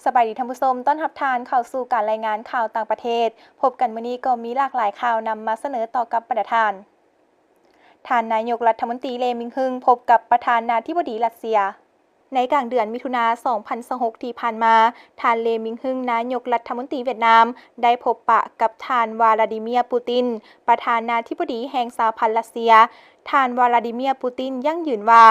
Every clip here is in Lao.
ສະບາຍດີທ່ານຜູ້ຊົມ, ຕ້ອນຮັບທ່ານເຂົ້າສູ່ການລາຍງານຂ່າວຕ່າງປະເທດ. ພົບກັນມື້ນີ້ກໍມີຫຼາກຫຼາຍຂ່າວນຳມາສະເໜີຕໍ່ກັບບັນດາທ່ານ. ທ່ານນາຍົກລັດຖະມົນຕີ ເລ ມິງຮຶງ ພົບກັບປະທານາທິບໍດີຣັດເຊຍ. ໃນກາງເດືອນມິຖຸນາ ສອງພັນຊາວຫົກ ທີ່ຜ່ານມາ, ທ່ານ ເລ ມິງຮຶງ ນາຍົກລັດຖະມົນຕີຫວຽດນາມ ໄດ້ພົບປະກັບທ່ານ ວາລາດີເມຍ ປູຕິນ ປະທານາທິບໍດີແຫ່ງສະຫະພັນຣັດເຊຍ. ທ່ານ ວາລາດີເມຍ ປູຕິນ ຢັ້ງຢືນວ່າ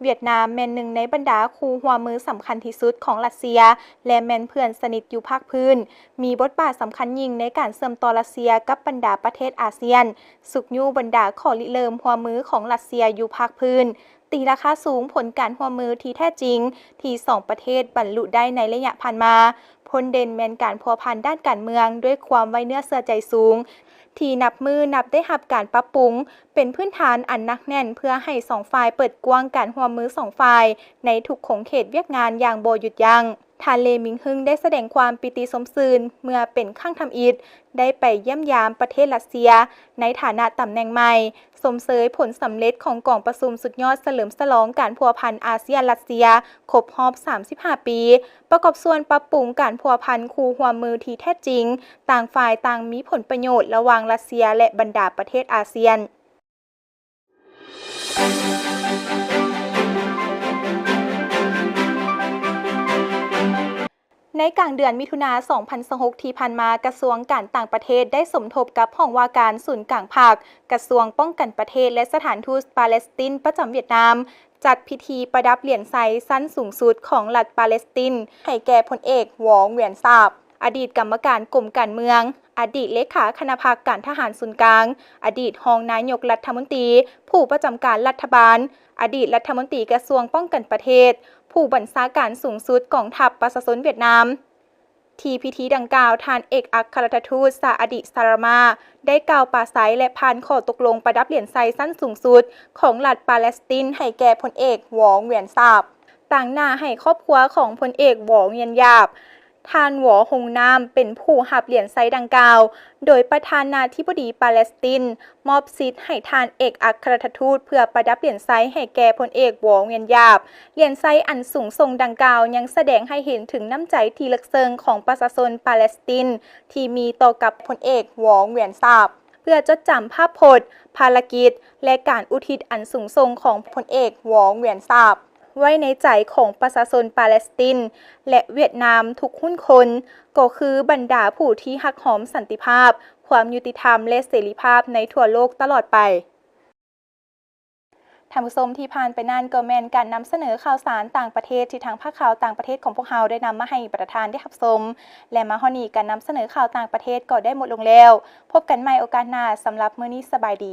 ຫວຽດນາມແມ່ນໜຶ່ງໃນບັນດາຄູ່ຮ່ວມມືສຳຄັນທີ່ສຸດຂອງຣັດເຊຍ ແລະ ແມ່ນເພື່ອນສະໜິດຢູ່ພາກພື້ນ, ມີບົດບາດສຳຄັນຍິ່ງໃນການເຊື່ອມຕໍ່ຣັດເຊຍກັບບັນດາປະເທດອາຊຽນ, ຊຸກຍູ້ບັນດາຂໍ້ລິເລີ່ມຮ່ວມມືຂອງຣັດເຊຍຢູ່ພາກພື້ນ, ຕີລາຄາສູງຜົນການຮ່ວມມືທີ່ແທ້ຈິງທີ່ສອງປະເທດບັນລຸໄດ້ໃນໄລຍະຜ່ານມາ. ພົ້ນເດັ່ນແມ່ນການພົວພັນດ້ານການເມືອງດ້ວຍຄວາມໄວ້ເນື້ອເຊື່ອໃຈສູງ, ທີ່ນັບມື້ນັບໄດ້ຮັບການປັບປຸງ ເປັນພື້ນຖານອັນໜັກແໜ້ນເພື່ອໃຫ້ສອງຝ່າຍເປີດກວ້າງການຮ່ວມມືສອງຝ່າຍໃນທຸກຂົງເຂດວຽກງານຢ່າງບໍ່ຢຸດຢັ້ງ. ທ່ານ ເລ ມິງຮຶງ ໄດ້ສະແດງຄວາມປີຕິຊົມຊື່ນເມື່ອເປັນຄັ້ງທຳອິດໄດ້ໄປຢ້ຽມຢາມປະເທດຣັດເຊຍໃນຖານະຕຳແໜ່ງໃໝ່, ຊົມເຊີຍຜົນສຳເລັດຂອງກອງປະຊຸມສຸດຍອດສະເຫຼີມສະຫຼອງການພົວພັນອາຊຽນ-ຣັດເຊຍຄົບຮອບສາມສິບຫ້າປີ, ປະກອບສ່ວນປັບປຸງການພົວພັນຄູ່ຮ່ວມມືທີ່ແທ້ຈິງ, ຕ່າງຝ່າຍຕ່າງມີຜົນປະໂຫຍດລະຫວ່າງຣັດເຊຍ ແລະ ບັນດາປະເທດອາຊຽນ. ໃນກາງເດືອນມິຖຸນາ ສອງພັນຊາວຫົກ ທີ່ຜ່ານມາ, ກະຊວງການຕ່າງປະເທດໄດ້ສົມທົບກັບຫ້ອງວ່າການສູນກາງພັກ, ກະຊວງປ້ອງກັນປະເທດ ແລະ ສະຖານທູດປາເລສຕິນປະຈຳຫວຽດນາມ ຈັດພິທີປະດັບຫຼຽນໄຊຊັ້ນສູງສຸດຂອງລັດປາເລສຕິນ ໃຫ້ແກ່ພົນເອກ ວອງ ຫວຽນຊາບ ອະດີດກຳມະການກົມການເມືອງ, ອະດີດເລຂາຄະນະພັກການທະຫານສູນກາງ, ອະດີດຮອງນາຍົກລັດຖະມົນຕີ ຜູ້ປະຈຳການລັດຖະບານ, ອະດີດລັດຖະມົນຕີກະຊວງປ້ອງກັນປະເທດ, ຜູ້ບັນຊາການສູງສຸດກອງທັບປະຊາຊົນຫວຽດນາມ. ທີ່ພິທີດັ່ງກ່າວ, ທ່ານເອກອັກຄະລັດຖະທູດ ຊາອະດິ ຊາລາມາ ໄດ້ກ່າວປາໄສ ແລະ ຜ່ານຂໍ້ຕົກລົງປະດັບຫຼຽນໄຊຊັ້ນສູງສຸດຂອງລັດປາເລສຕິນ ໃຫ້ແກ່ພົນເອກ ວອງ ຫວຽນຊາບ, ຕາງໜ້າໃຫ້ຄອບຄົວຂອງພົນເອກ ວອງ ຫວຽນຢາບ. ທ່ານ ວໍ ຫົງນາມ ເປັນຜູ້ຮັບຫຼຽນໄຊດັ່ງກ່າວ, ໂດຍປະທານາທິບໍດີປາເລສຕິນ ມອບສິດໃຫ້ທ່ານເອກອັກຄະລັດຖະທູດເພື່ອປະດັບຫຼຽນໄຊໃຫ້ແກ່ພົນເອກ ວອງ ຫວຽນຢາບ. ຫຼຽນໄຊອັນສູງສົ່ງດັ່ງກ່າວຍັງສະແດງໃຫ້ເຫັນເຖິງນ້ຳໃຈທີ່ເລິກເຊິ່ງຂອງປະຊາຊົນປາເລສຕິນທີ່ມີຕໍ່ກັບພົນເອກ ວອງ ຫວຽນຊາບ, ເພື່ອຈົດຈຳພາບພົດ, ພາລະກິດ ແລະ ການອຸທິດອັນສູງສົ່ງຂອງພົນເອກ ວອງ ຫວຽນຊາບ ໄວ້ໃນໃຈຂອງປະຊາຊົນປາເລສຕິນ ແລະ ຫວຽດນາມທຸກຮຸ່ນຄົນ, ກໍຄືບັນດາຜູ້ທີ່ຮັກຫອມສັນຕິພາບ, ຄວາມຍຸຕິທຳ ແລະ ເສລີພາບໃນທົ່ວໂລກຕະຫຼອດໄປ. ທ່ານຜູ້ຊົມ, ທີ່ຜ່ານໄປນັ້ນກໍແມ່ນການນຳສະເໜີຂ່າວສານຕ່າງປະເທດທີ່ທາງພາກຂ່າວຕ່າງປະເທດຂອງພວກເຮົາໄດ້ນຳມາໃຫ້ບັນດາທ່ານໄດ້ຮັບຊົມ ແລະ ມາຮອດນີ້ການນຳສະເໜີຂ່າວຕ່າງປະເທດກໍໄດ້ໝົດລົງແລ້ວ. ພົບກັນໃໝ່ໂອກາດໜ້າ, ສຳລັບມື້ນີ້ສະບາຍດີ.